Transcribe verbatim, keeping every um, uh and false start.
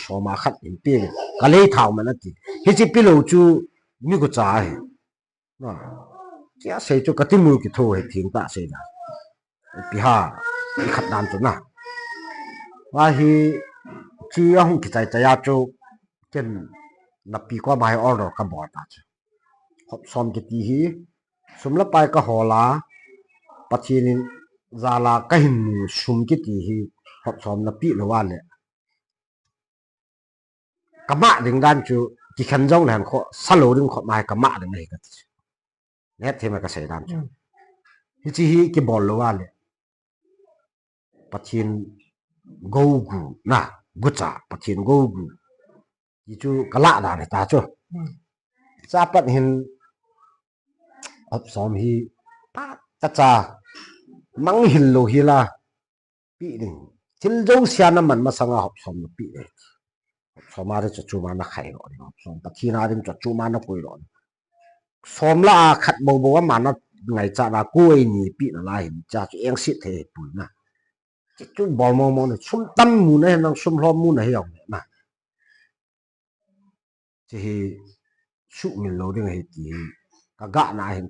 soma khat hin pe, ka lei thau man ati. Hiche pilou chu mi gucha ahi. Na, kia sei chu ka timu kitho hi thing ta sei na. Ipi ha, i khat dan chu na. Ahi, chi ahung kichai chai a chu ken napi koma hi order ka bol ta chu. Hop som kiti hi, sum le pai ka hol a, Pathen in jal a ka hin mu sum kiti hi, hop som napi lou a le. Ka mah ding dan chu, kikhen jong le hen kho, sa lou ding kho mai ka mah ding ahi kati chu. Nep thei ma ka sei dan chu. Hmm. Hiche hi kibol lou a le. Pathen gou gu na, gucha, Pathen gou gu. Ti chu ka lah dan hi ta chu. Hmm. Chapat hin hop som hi pa ka cha mang hil lou hi la. Pi ding. Thil jouse a na man masang a hop som na pi ding. Hop som a ding chu chuma na khai lou ding. Hop som Pathen a ding chu chuma na koi lou ding. Som la a khat bou bou a man na ngai cha na koi ni pi na la hin cha chu eng sit thei pui na. Chi chu bol mo mo na sum tam mu na hin nang sum lhom mu na hi ong na. Chi hi suhmil lou ding ahi ti hi ka ga na hin